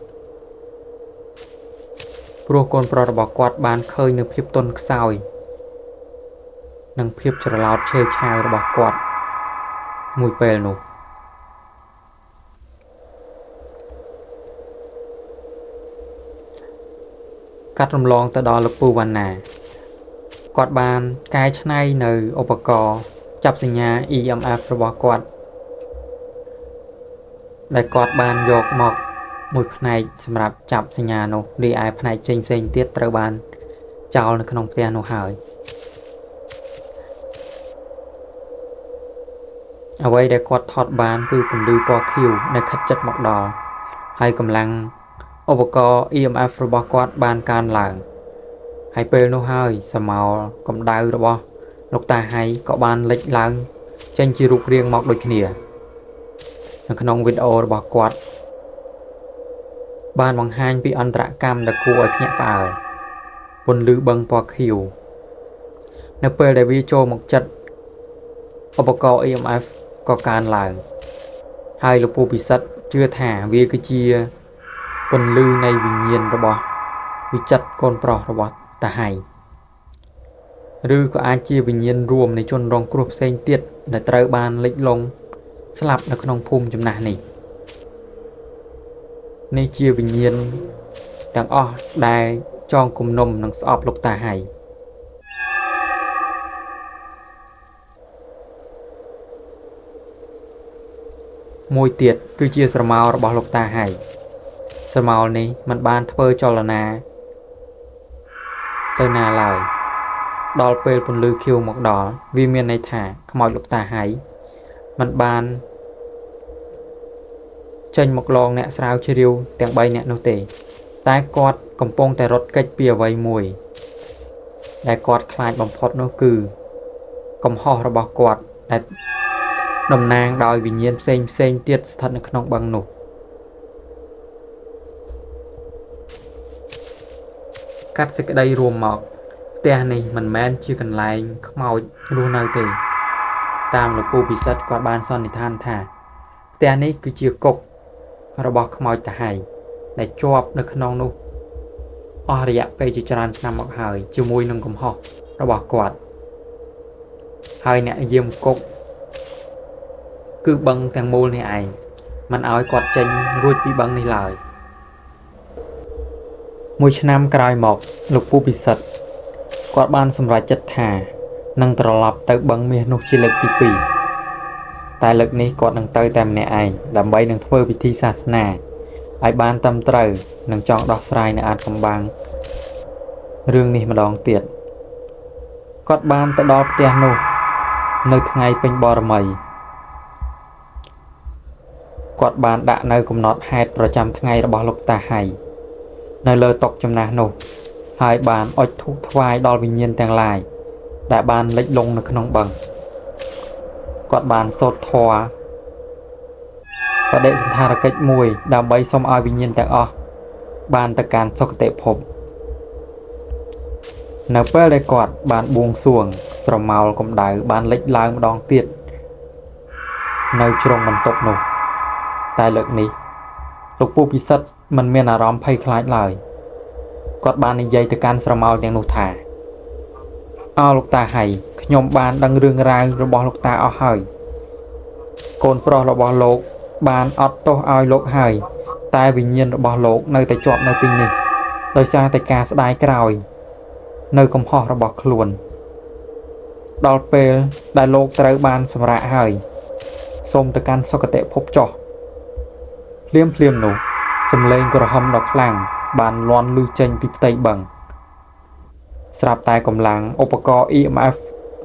ព្រោះកូនប្រុសរបស់គាត់បានឃើញនៅភាពទន់ខ្សោយនិងភាពច្រឡោតឆេវឆាវរបស់គាត់មួយពេលនោះកាត់រំលងទៅដល់លោកពូវណ្ណាគាត់បានកែច្នៃនៅឧបករណ៍ចាប់សញ្ញា EMF របស់គាត់ដែលគាត់បានយកមកមួយផ្នែកសម្រាប់ចាប់សញ្ញានោះរីឯផ្នែកផ្សេងៗទៀតត្រូវបានចោលនៅក្នុងផ្ទះនោះហើយអ្វីដែលគាត់ថតបានគឺពន្លឺពណ៌ខៀវដែលខិតជិតមកដល់ហើយកម្លាំងឧបករណ៍ EMF របស់គាត់បានកើនឡើងហើយពេលនោះហើយសមោលកម្ដៅរបស់លោកតាហៃក៏បានលេចឡើងចេញជារូបរាងមកដូចគ្នានៅក្នុងវីដេអូរបស់គាត់បានបង្ហាញពីអន្តរកម្មដ៏គួរឲ្យភ្ញាក់ផ្អើលពន្លឺបឹងពណ៌ខៀវនៅពេលដែលវាចូលមកចិត្តឧបករណ៍ EMF ក៏កើនឡើងហើយលោកពូពិសិដ្ឋជឿថាវាគឺជាពន្លឺនៃវិញ្ញាណរបស់វិចិត្រកូនប្រុសរបស់តាហៃ ឬក៏អាចជាវិញ្ញាណរួមនៃជនរងគ្រោះផ្សេងទៀតដែលត្រូវបានលិចលង់ស្លាប់នៅក្នុងភូមិចំណាស់នេះនេះជាវិញ្ញាណទាំងអស់ដែលចងគំនុំនិងស្អប់លោកតាហៃមួយទៀតគឺជាស្រមោលរបស់លោកតាហៃស្រមោលនេះមិនបានធ្វើចលនាទៅណាឡើយដល់ពេលពន្លឺខៀវមកដល់វាមានន័យថាខ្មោចលោកតាហៃមិនបានចេញមកលងអ្នកស្រាវជ្រាវទាំង3នាក់នោះទេតែគាត់កំពុងតែរត់គេចពីអ្វីមួយដែលគាត់ខ្លាចបំផុតនោះគឺកំហុសរបស់គាត់ដែលតំណាងដោយវិញ្ញាណផ្សេងផ្សេងទៀតស្ថិតនៅក្នុងបឹងនោះកាត់សេចក្តីរួមមកផ្ទះនេះមិនមែនជាកន្លែងខ្មោចរស់នៅទេតាមលោកពូពិសិដ្ឋគាត់បានសន្និដ្ឋានថាផ្ទះនេះគឺជាគុករបស់ខ្មោចតាហៃដែលជាប់នៅក្នុងនោះអស់រយៈពេលជាច្រើនឆ្នាំមកហើយជាមួយនឹងកំហុសរបស់គាត់ហើយអ្នកយាមគុកគឺបឹងទាំងមូលនេះឯងមិនឲ្យគាត់ចេញរួចពីបឹងនេះឡើយមួយឆ្នាំក្រោយមកលោកពូពិសិដ្ឋគាត់បានសម្រេចចិត្តថានឹងត្រឡប់ទៅបឹងមាសនោះជាលើកទី2តែលើកនេះគាត់នឹងទៅតែម្នាក់ឯងដើម្បីនឹងធ្វើពិធីសាសនាឲ្យបានត្រឹមត្រូវនិងចង់ដោះស្រាយនៅអាថ៌កំបាំងរឿងនេះម្ដងទៀតគាត់បានទៅដល់ផ្ទះនោះនៅថ្ងៃពេញបរមីគាត់បានដាក់នៅកំណត់ហេតុប្រចាំថ្ងៃរបស់លោកតាហៃនៅលើតុចំណាស់នោះហើយបានអុជធូបថ្វាយដល់វិញ្ញាណទាំងឡាយដែលបានលិចលង់នៅក្នុងបឹងគាត់បានសូត្រធម៌បដិសណ្ឋារកិច្ចមួយដើម្បីសូមឲ្យវិញ្ញាណទាំងអស់បានទៅកាន់សុគតិភពនៅពេលដែលគាត់បានបួងសួងស្រមោលកម្ដៅបានលិចឡើងម្ដងទៀតនៅជ្រុងបន្ទប់នោះតែលើកនេះលោកពូពិសិដ្ឋមិនមានអារម្មណ៍ភ័យខ្លាចឡើយគាត់បាននិយាយទៅកាន់ស្រមោលទាំងនោះថាអោលោកតាហៃខ្ញុំបានដឹងរឿងរ៉ាវរបស់លោកតាអស់ហើយកូនប្រុសរបស់លោកបានអត់ទោសឲ្យលោកហើយតែវិញ្ញាណរបស់លោកនៅតែជាប់នៅទីនេះដោយសារតែការស្ដាយក្រោយនៅកំហុសរបស់ខ្លួនដល់ពេលដែលលោកត្រូវបានសម្រាកហើយសូមទៅកាន់សុគតិភពចុះភ្លាមភ្លាមនោះសំឡេងក្រហមដ៏ខ្លាំងបានលាន់ឮចេញពីផ្ទៃបឹងស្រាប់តែកម្លាំងឧបករណ៍ EMF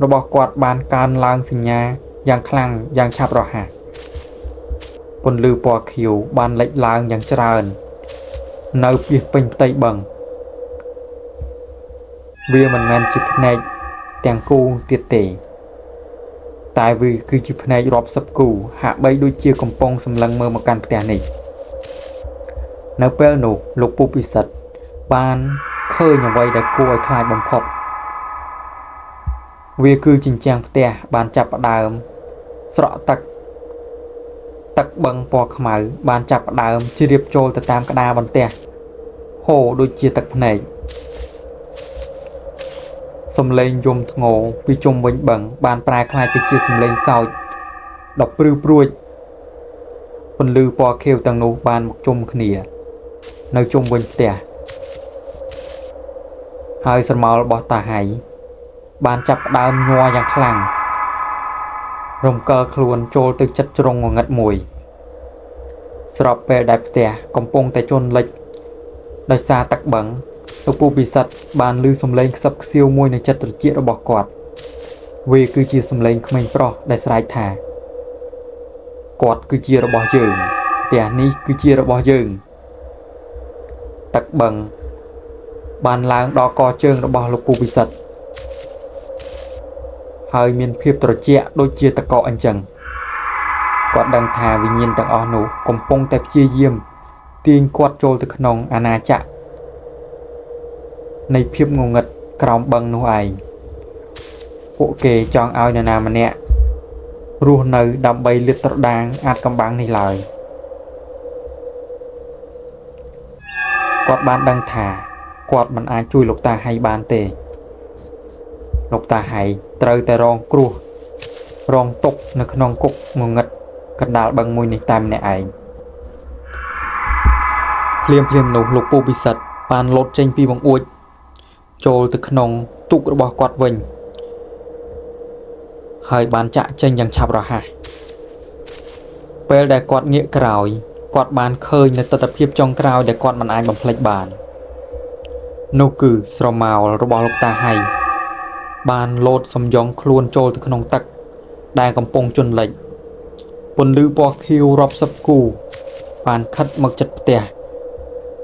របស់គាត់បានកើនឡើងសញ្ញាយ៉ាងខ្លាំងយ៉ាងឆាប់រហ័សពន្លឺពណ៌ខៀវបានលេចឡើងយ៉ាងច្រើននៅពាសពេញផ្ទៃបឹងវាមិនមែនជាភ្នែកទាំងគូទៀតទេតែវាគឺជាភ្នែករាប់សិបគូហាក់បីដូចជាកំពុងសម្លឹងមើលមកកាន់ផ្ទះនេះនៅពេលនោះលោកពូពិសិដ្ឋបានឃើញអ្វីដែលគួរឲ្យខ្លាចបំផុតវាគឺជញ្ជាំងផ្ទះបានចាប់ផ្ដើមស្រក់ទឹកទឹកបឹងពណ៌ខ្មៅបានចាប់ផ្ដើមជ្រាបចូលទៅតាមក្តារបន្ទះហូរដូចជាទឹកភ្នែកសំឡេងយំធ្ងោពីជុំវិញបឹងបានប្រែក្លាយទៅជាសំឡេងសើចដ៏ព្រឺព្រួចពន្លឺពណ៌ខៀវទាំងនោះបានមកជុំគ្នានៅជុំវិញផ្ទះហើយស្រមោលរបស់តាហៃបានចាប់ផ្ដើមញ័រយ៉ាងខ្លាំងរំកិលខ្លួនចូលទៅចិត្តជ្រុងងងឹតមួយស្របពេលដែលផ្ទះកំពុងតែជន់លិចដោយសារទឹកបឹងលោកពូពិសិដ្ឋបានឮសំឡេងខ្សឹបខ្សៀវមួយនៅចិត្តត្រចៀករបស់គាត់វាគឺជាសំឡេងក្មេងប្រុសដែលស្រែកថាគាត់គឺជារបស់យើងផ្ទះនេះគឺជារបស់យើងទឹកបឹងបានឡើងដល់កជើងរបស់លោកពូពិសិដ្ឋហើយមានភាពត្រជាក់ដូចជាតកកអញ្ចឹងគាត់ដឹងថាវិញ្ញាណទាំងអស់នោះកំពុងតែព្យាយាមទាញគាត់ចូលទៅក្នុងអាណាចក្រនៃភាពងងឹតក្រោមបឹងនោះឯងពួកគេចង់ឲ្យនរណាម្នាក់រស់នៅដើម្បីលាតត្រដាងអាថ៌កំបាំងនេះឡើយគាត់បានដឹងថាគាត់មិនអាចជួយលោកតាហៃបានទេ លោកតាហៃត្រូវតែរងគ្រោះរងទុក្ខនៅក្នុងគុកងងឹតកណ្ដាលបឹងមួយនេះតែម្នាក់ឯងភ្លាមៗនោះលោកពូពិសិដ្ឋបានលោតចេញពីបង្អួចចូលទៅក្នុងទូករបស់គាត់វិញហើយបានចាក់ចេញយ៉ាងឆាប់រហ័សពេលដែលគាត់ងាកក្រោយគាត់បានឃើញនៅទិដ្ឋភាពចុងក្រោយដែលគាត់មិនអាចបំភ្លេចបាននោះគឺស្រមោលរបស់លោកតាហៃបានលោតសំយ៉ងខ្លួនចូលទៅក្នុងទឹកដែលកំពុងជន់លិចពន្លឺពណ៌ខៀវរាប់សិបគូបានខិតមកជិតផ្ទះ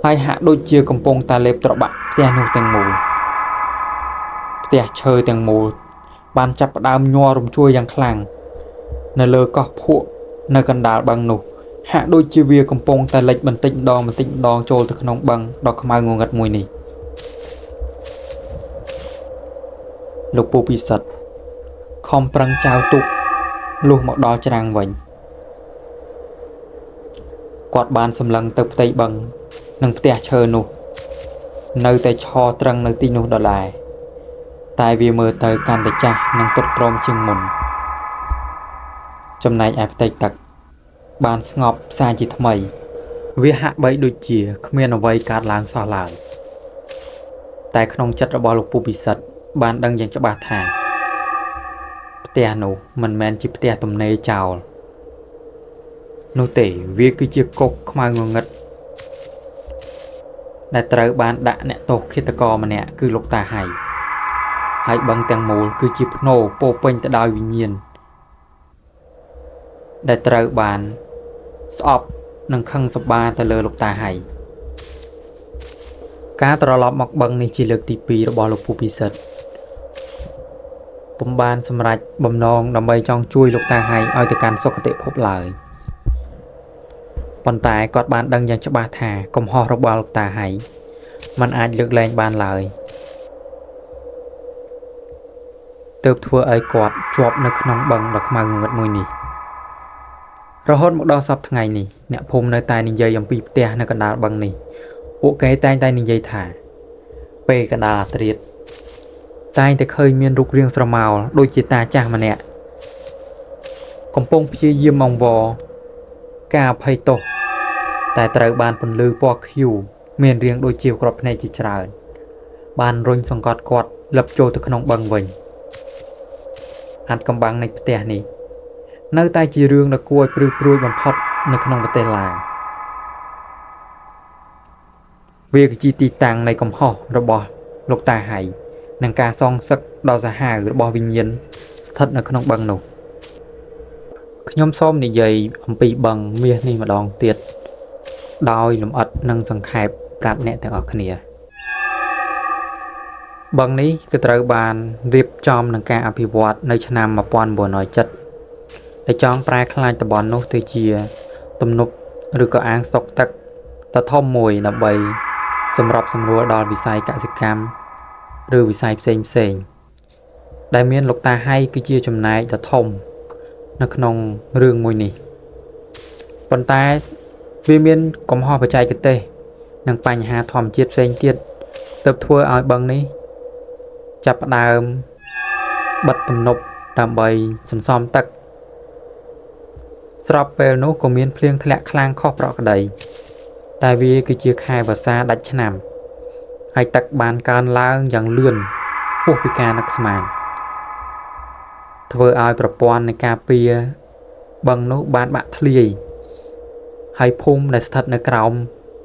ហើយហាក់ដូចជាកំពុងតែលេបត្របាក់ផ្ទះនោះទាំងមូលផ្ទះឈើទាំងមូលបានចាប់ផ្ដើមញ័ររំជួយយ៉ាងខ្លាំងនៅលើកោះភក់នៅកណ្ដាលបឹងនោះហាក់ដូចជាវាកំពុងតែលិចបន្តិចម្ដងបន្តិចម្ដងចូលទៅក្នុងបឹងដ៏ខ្មៅងងឹតមួយនេះលោកពូពិសិដ្ឋខំប្រឹងចែវទូកលុះមកដល់ច្រាំងវិញគាត់បានសម្លឹងទៅផ្ទៃបឹងនិងផ្ទះឈើនោះនៅតែឈរត្រឹងនៅទីនោះដដែលតែវាមើលទៅកាន់តែចាស់និងទ្រុឌទ្រោមជាងមុនចំណែកឯផ្ទៃទឹកបានស្ងប់សាជាថ្មីវាហាក់បីដូចជាគ្មានអ្វីកើតឡើងសោះឡើយតែក្នុងចិត្តរបស់លោកពូពិសិដ្ឋបានដឹងយ៉ាងច្បាស់ថាផ្ទះនោះមិនមែនជាផ្ទះទំនេរចោលនោះទេវាគឺជាគុកខ្មៅងងឹតដែលត្រូវបានដាក់អ្នកទោសឃាតករម្នាក់គឺលោកតាហៃហើយបឹងទាំងមូលគឺជាភ្នោពោពេញទៅដោយវិញ្ញាណដែលត្រូវបានស្អប់និងខឹងសម្បាទៅលើលោកតាហៃការត្រឡប់មកបឹងនេះជាលើកទី2របស់លោកពូពិសិដ្ឋពុំបានសម្រេចបំណងដើម្បីចង់ជួយលោកតាហៃឲ្យទៅកាន់សុគតិភពឡើយប៉ុន្តែគាត់បានដឹងយ៉ាងច្បាស់ថាកំហុសរបស់លោកតាហៃមិនអាចលើកលែងបានឡើយទើបធ្វើឲ្យគាត់ជាប់នៅក្នុងបឹងដ៏ខ្មៅងងឹតមួយនេះរហូតមកដល់សព្វថ្ងៃនេះអ្នកភូមិនៅតែនិយាយអំពីផ្ទះនៅកណ្ដាលបឹងនេះពួកគេតែងតែនិយាយថាពេលកណ្ដាលអាត្រៀតតែងតែឃើញមានរូបរាងស្រមោលដូចជាតាចាស់ម្នាក់កំពុងព្យាយាមអង្វរការអភ័យទោសតែត្រូវបានពន្លឺពណ៌ខៀវមានរាងដូចជាក្របភ្នែកជាច្រើនបានរុញសង្កត់គាត់លឹបចូលទៅក្នុងបឹងវិញអាថ៌កំបាំងនៃផ្ទះនេះនៅតែជារឿងដ៏គួរឲ្យព្រឺព្រួយបំផុតនៅក្នុងប្រទេសឡាវវាគឺជាទីតាំងនៃកំហុសរបស់លោកតាហៃនិងការសងសឹកដ៏សាហាវរបស់វិញ្ញាណស្ថិតនៅក្នុងបឹងនោះខ្ញុំសូមនិយាយអំពីបឹងមាសនេះម្ដងទៀតដោយលម្អិតនិងសង្ខេបប្រាប់អ្នកទាំងអស់គ្នាបឹងនេះគឺត្រូវបានរៀបចំនឹងការអភិវឌ្ឍនៅឆ្នាំ1970ដែលចង់ប្រែក្លាយតំបន់នោះទៅជាទំនប់ឬក៏អាងស្តុកទឹកដ៏ធំមួយដើម្បីសម្របសម្រួលដល់វិស័យកសិកម្មឬវិស័យផ្សេងផ្សេងដែលមានលោកតាហៃគឺជាចំណែកដ៏ធំនៅក្នុងរឿងមួយនេះប៉ុន្តែវាមានកំហុសបច្ចេកទេសនិងបញ្ហាធម្មជាតិផ្សេងទៀតទើបធ្វើឲ្យបឹងនេះចាប់ផ្ដើមបិទទំនប់ដើម្បីសន្សំទឹកស្របពេលនោះក៏មានភ្លៀងធ្លាក់ខ្លាំងខុសប្រក្រតីតែវាគឺជាខែវស្សាដាច់ឆ្នាំហើយទឹកបានកើនឡើងយ៉ាងលឿនហួសពីការនឹកស្មានធ្វើឲ្យប្រព័ន្ធនៃការពារបឹងនោះបានបាក់ធ្លាយហើយភូមិដែលស្ថិតនៅក្រោម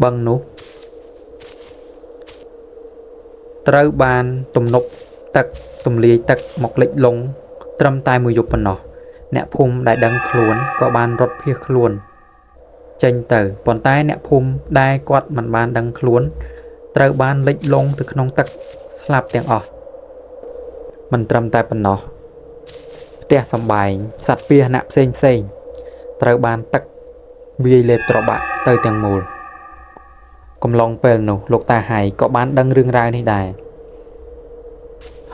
បឹងនោះត្រូវបានទំនប់ទឹកទម្លាយទឹកមកលិចលង់ត្រឹមតែមួយយប់ប៉ុណ្ណោះអ្នកភូមិដែលដឹងខ្លួនក៏បានរត់ភៀសខ្លួនចេញទៅប៉ុន្តែអ្នកភូមិដែលគាត់មិនបានដឹងខ្លួនត្រូវបានលិចលង់ទៅក្នុងទឹកស្លាប់ទាំងអស់មិនត្រឹមតែប៉ុណ្ណោះផ្ទះសម្បែងសត្វពាហនៈផ្សេងផ្សេងត្រូវបានទឹកវាយលេបត្របាក់ទៅទាំងមូលកំឡុងពេលនោះលោកតាហៃក៏បានដឹងរឿងរ៉ាវនេះដែរ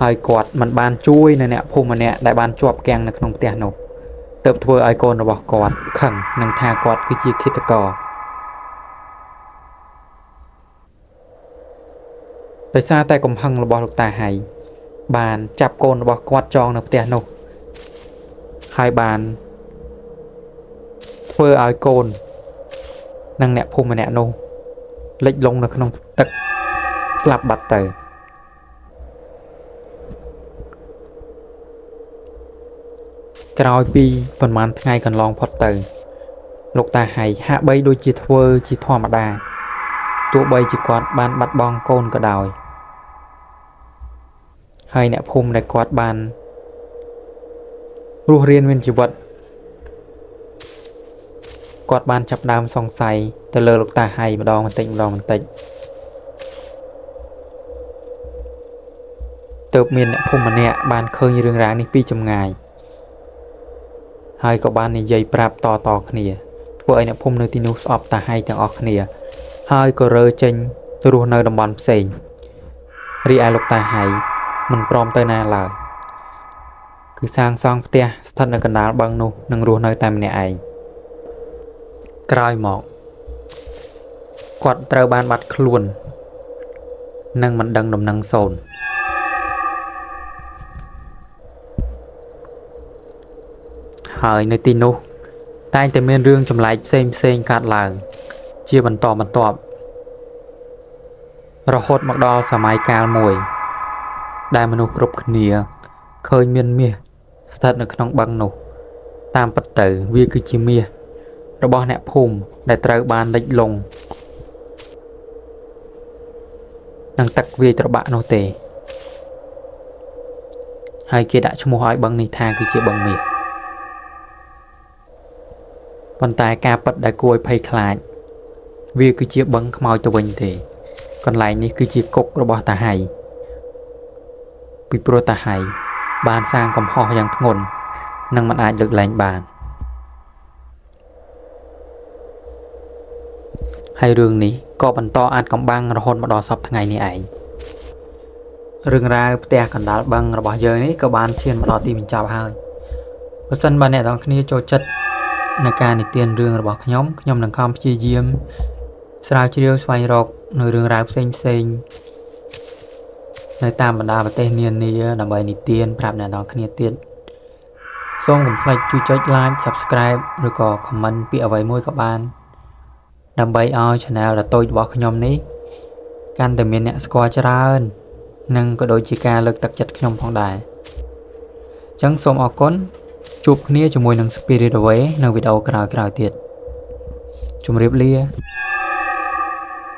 ហើយគាត់មិនបានជួយនៅអ្នកភូមិម្នាក់ដែលបានជាប់គាំងនៅក្នុងផ្ទះនោះទើបធ្វើឲ្យកូនរបស់គាត់ខឹងនិងថាគាត់គឺជាឃាតករដោយសារតែកំហឹងរបស់លោកតាហៃ បានចាប់កូនរបស់គាត់ចងនៅផ្ទះនោះហើយបានធ្វើឲ្យកូននិងអ្នកភូមិម្នាក់នោះលិចលង់នៅក្នុងទឹកស្លាប់បាត់ទៅក្រោយពីប៉ុន្មានថ្ងៃកន្លងផុតទៅលោកតាហៃហាក់បីដូចជាធ្វើជាធម្មតាទោះបីជាគាត់បានបាត់បង់កូនក៏ដោយហើយអ្នកភូមិដែលគាត់បានរស់រានមានជីវិតគាត់បានចាប់ដើមសង្ស័យទៅលើលោកតាហៃម្ដងបន្តិចម្ដងបន្តិចទើបមានអ្នកភូមិម្នាក់បានឃើញរឿងរ៉ាវនេះពីចម្ងាយហើយក៏បាននិយាយប្រាប់តៗគ្នាធ្វើឲ្យអ្នកភូមិនៅទីនោះស្អប់តាហៃទាំងអស់គ្នាហើយក៏រើចេញទៅរស់នៅតំបន់ផ្សេងរីឯលោកតាហៃមិនព្រមទៅណាឡើយគឺសាងសង់ផ្ទះស្ថិតនៅកណ្ដាលបឹងនោះនិងរស់នៅតែម្នាក់ឯងក្រោយមកគាត់ត្រូវបានបាត់ខ្លួននិងមិនដឹងដំណឹងសូន្យហើយនៅទីនោះតែងតែមានរឿងចម្លែកផ្សេងផ្សេងកើតឡើងជាបន្តបន្ទាប់រហូតមកដល់សម័យកាលមួយដែលមនុស្សគ្រប់គ្នាឃើញមានមាសស្ថិតនៅក្នុងបឹងនោះតាមពិតទៅវាគឺជាមាសរបស់អ្នកភូមិដែលត្រូវបានលិចលង់នឹងទឹកវាយត្របាក់នោះទេហើយគេដាក់ឈ្មោះឲ្យបឹងនេះថាគឺជាបឹងមាសប៉ុន្តែការពិតដែលគួរឲ្យភ័យខ្លាចវាគឺជាបឹងខ្មោចទៅវិញទេកន្លែងនេះគឺជាគុករបស់តាហៃពីព្រោះតាហៃបានសាងកំហុសយ៉ាងធ្ងន់និងមិនអាចលើកលែងបានហើយរឿងនេះក៏បន្តអាចកំបាំងរហូតមកដល់សព្វថ្ងៃនេះឯងរឿងរ៉ាវផ្ទះកណ្ដាលបឹងរបស់យើងនេះក៏បានឈានមកដល់ទីបញ្ចប់ហើយបើសិនបើអ្នកទាំងគ្នាចូលចិត្តនៅការនិទានរឿងរបស់ខ្ញុំខ្ញុំនឹងខំព្យាយាមស្រាវជ្រាវស្វែងរកនៅរឿងរ៉ាវផ្សេងផ្សេងនៅតាមបណ្ដាប្រទេសនានាដើម្បីនិទានប្រាប់អ្នកទាំងគ្នាទៀតសូមកុំភ្លេចជួយចុច Like Subscribe ឬក៏ Comment ពាក្យអ្វីមួយក៏បានដើម្បីឲ្យ Channel ដ៏តូចរបស់ខ្ញុំនេះកាន់តែមានអ្នកស្គាល់ច្រើននិងក៏ដូចជាការលើកទឹកចិត្តខ្ញុំផងដែរអញ្ចឹងសូមអរគុណជួបគ្នាជាមួយនឹង Spirit Away នៅវីដេអូក្រោយៗទៀតជម្រាបលា។